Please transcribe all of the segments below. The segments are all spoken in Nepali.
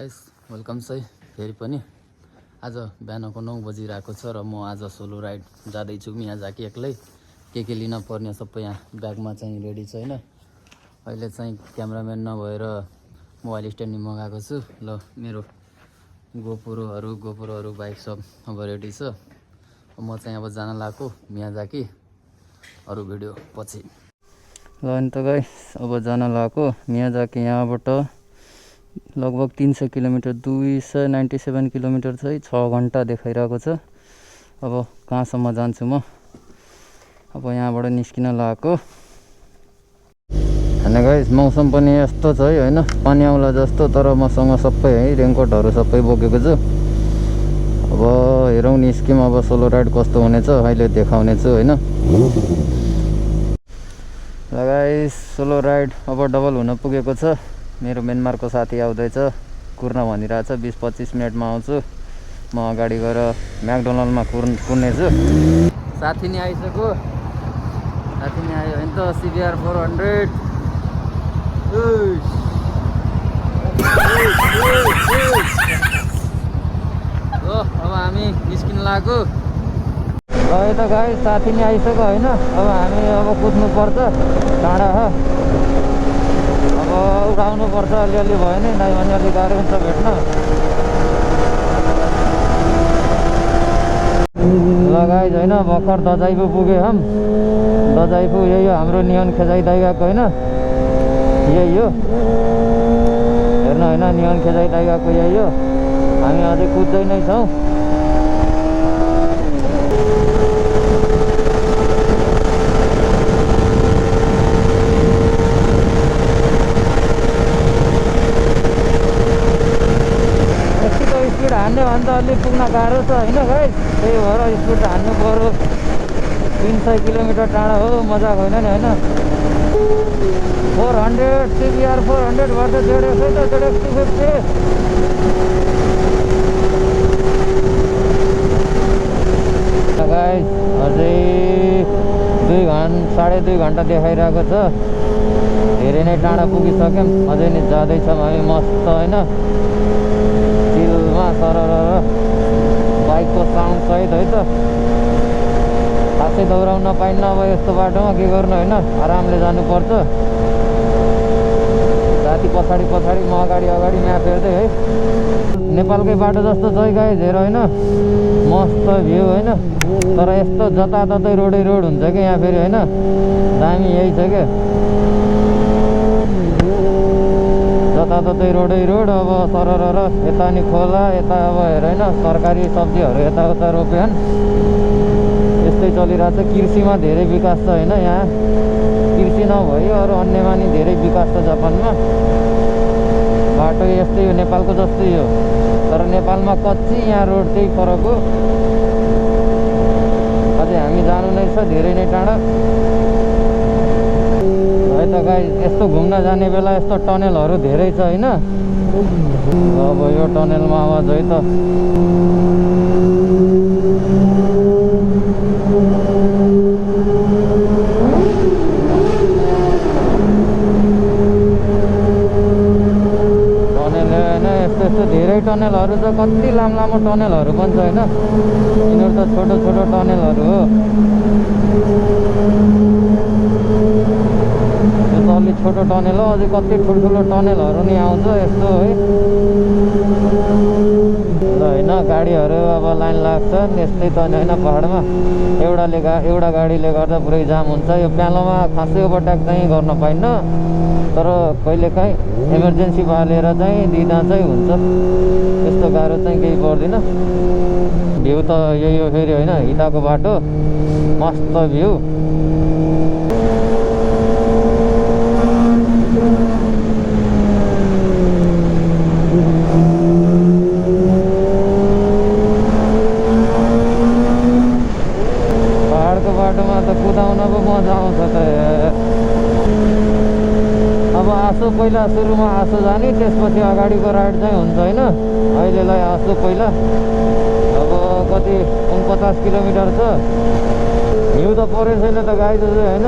गाइस वेलकम चाहिँ फेरि पनि आज बिहानको 9 बजिरहेको छ र म आज सोलो राइड जाँदैछु मियाजाकी एक्लै के लिन पर्ने सबै यहाँ ब्यागमा चाहिँ रेडी छ हैन। अहिले चाहिँ क्यामेराम्यान नभएर मोबाइल स्ट्यान्ड मगाएको छु। ल मेरो गोप्रोहरू बाइक सब अब रेडी छ। म चाहिँ अब जान लाग्यो मियाजाकी, अरु भिडियो पछि। ल अनि त गाइस अब जान लाग्यो मियाजाकी। यहाँबाट लगभग 300 किलोमिटर 297 किलोमिटर चाहिँ 6 घन्टा देखाइरहेको छ। अब कहाँसम्म जान्छु म। अब यहाँबाट निस्किन लागेको हैन गाइस। मौसम पनि यस्तो छ है हैन, पानी आउला जस्तो। तर मसँग सबै है रेनकोटहरू सबै बोकेको छु। अब हेरौँ निस्किम अब सोलो राइड कस्तो हुनेछ अहिले देखाउने छु हैन। ल गाइस सोलो राइड अब डबल हुन पुगेको छ। मेरो म्यानमारको साथी आउँदैछ, कुर्न भनिरहेछ 20-25 मिनटमा आउँछु। म अगाडि गएर म्याकडोनल्डमा कुर्नेछु। साथी नि आइसक्यो, साथी नि आयो हैन त। CBR 400 हो। अब हामी निस्किन लाग्यो। ल त गाइस साथी नि आइसक्यो हैन। अब हामी अब कुद्नु पर्छ डाँडा हो। अब उठाउनु पर्छ अलिअलि भयो नि, नै भने अलि गाह्रो हुन्छ भेट्न। ल गाइस हैन भर्खर दजाइपु पुगे हम। दजाइपु यही हो हाम्रो नियन खेजाइ दाइगाको हैन, यही हो हेर्नु हैन। नियन खेजाइ दाइगाको यही हो। हामी अझै कुद्दै नै छौँ। स्पिड हान्ने भने त अलि पुग्न गाह्रो छ हैन गाइस। त्यही भएर स्पिड हान्नु पर्यो। 300 किलोमिटर टाढा हो, मजाक होइन नि हैन। 400 CBR 400 भर्दा जोडेको त जोडेको 250। गाइस अझै 2.5 घन्टा देखाइरहेको छ। धेरै नै टाढा पुगिसक्यौँ। अझै नै जाँदैछौँ हामी मस्त हैन। सरर बाइकको साउन्ड सहित है त। खासै दौडाउन पाइन्न अब यस्तो बाटोमा, के गर्नु होइन। आरामले जानुपर्छ। साथी पछाडि म अगाडि म्याप हेर्दै है। नेपालकै बाटो जस्तो छ है गाइस, हेर होइन। मस्त भ्यू होइन। तर यस्तो जताततै रोडै रोड हुन्छ कि यहाँ फेरि होइन। दामी यही छ क्या, जताततै रोडै रोड। अब सरर यता नि खोला, यता अब हेर होइन सरकारी सब्जीहरू यताउता रोप्यान्। यस्तै चलिरहेछ। कृषिमा धेरै विकास छ होइन यहाँ। कृषि नभई अरू अन्यमा नि धेरै विकास छ जापानमा। बाटो यस्तै हो, नेपालको जस्तै हो। तर नेपालमा कच्ची, यहाँ रोड त्यही फरक हो। अझै हामी जानु नै छ धेरै नै टाढा है त गाइस। यस्तो घुम्न जाने बेला यस्तो टनेलहरू धेरै छ होइन। अब यो टनेलमा आवाज है त। टनेल होइन, यस्तो धेरै टनेलहरू छ। कति लामो टनेलहरू पनि छ होइन। यिनीहरू त छोटो टनेलहरू हो। अलि छोटो टनेल हो। अझै कति ठुल्ठुलो टनेलहरू नि आउँछ यस्तो है। ल होइन गाडीहरू अब लाइन लाग्छ यस्तै त होइन पहाडमा। एउटा गाडीले गर्दा पुरै जाम हुन्छ। यो प्यालोमा खासै ओभरटेक चाहिँ गर्न पाइन्न। तर कहिलेकाहीँ इमर्जेन्सी बालेर चाहिँ दिँदा चाहिँ हुन्छ। त्यस्तो गाह्रो चाहिँ केही पर्दैन। भ्यू त यही हो फेरि होइन, हिटाको बाटो मस्त भ्यू। पहाडको बाटोमा त कुदाउन पो मजा आउँछ त। अब आसो पहिला सुरुमा आसो जाने, त्यसपछि अगाडिको राइड चाहिँ हुन्छ होइन। अहिलेलाई आसो पहिला। अब कति 49 किलोमिटर छ। हिउँ त परेको छैन त गाइस होइन।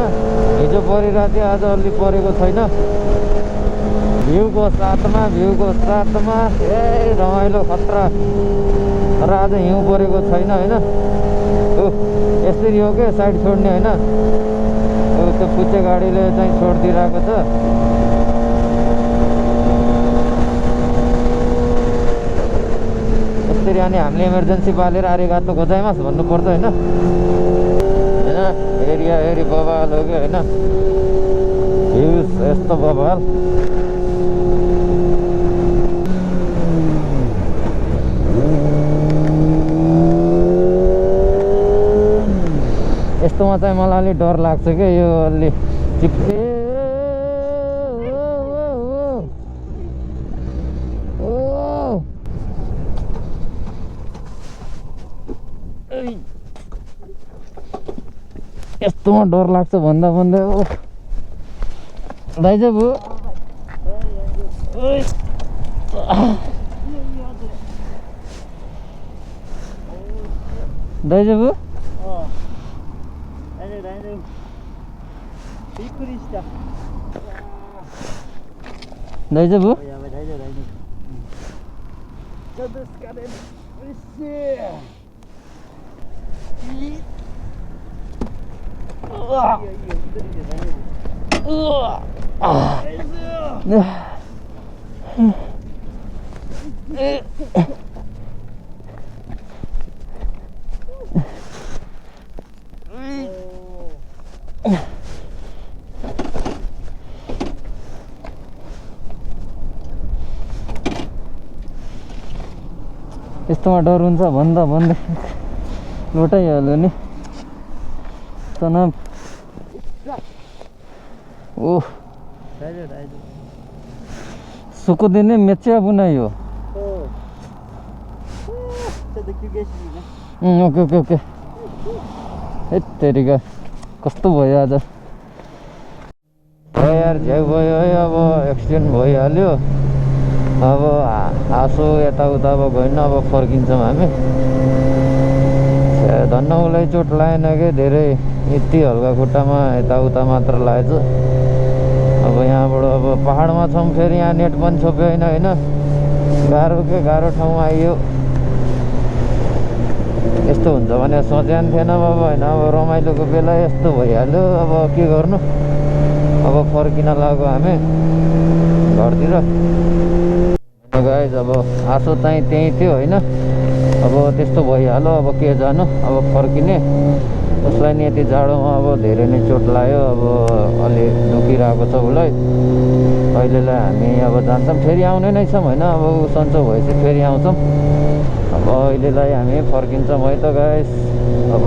हिजो परिरहेको थियो, आज अलि परेको छैन। भ्यूको साथमा ए रमाइलो खतरा। तर आज हिउँ परेको छैन होइन। यसरी हो के साइड छोड्ने होइन। त्यो पुच्चे गाडीले चाहिँ छोडिदिइरहेको छ। यसरी अनि हामीले इमर्जेन्सी पालेर आरिगातो गोजाइमास भन्नु पर्छ होइन। एरिया हेरी बबाल हो कि होइन। भ्युज यस्तो बबाल। यस्तोमा चाहिँ मलाई अलिक डर लाग्छ क्या यो अलि चिप्ले। यस्तोमा डर लाग्छ भन्दा भन्दै दाइजो भयो। दाइजो भयो। दाइजो भयो। यस्तोमा डर हुन्छ भन्दा भन्दै लोटाइहाल्यो नि तनाव। ओह सुको दिने मेच्या बुनाइयो। Okay okay okay. तेरिका कस्तो भयो आज। यार झ्याउ भयो है। अब एक्सिडेन्ट भइहाल्यो। अब आँसु यताउता अब गएन। अब फर्किन्छौँ हामी। धन्न उसलाई चोट लागेन कि धेरै यति हल्का खुट्टामा यताउता मात्र लागेछ। अब यहाँबाट अब पहाडमा छौँ फेरि यहाँ नेट पनि छोप्यो होइन। गाह्रो के गाह्रो ठाउँमा आइयो। यस्तो हुन्छ भने सोचेको थिएन अब होइन। अब रमाइलोको बेला यस्तो भइहाल्यो। अब के गर्नु। अब फर्किन लाग्यो हामी घरतिर। गाइज अब आँसु चाहिँ त्यही थियो होइन। अब त्यस्तो भइहाल्यो। अब के जानु। अब फर्किने। उसलाई नि यति जाडोमा अब धेरै नै चोट लाग्यो। अब अलि दुखिरहेको छ उसलाई। अहिलेलाई हामी अब जान्छौँ। फेरि आउने नै छौँ होइन। अब सन्चो भएपछि फेरि आउँछौँ। अब अहिलेलाई हामी फर्किन्छौँ है त गाइस। अब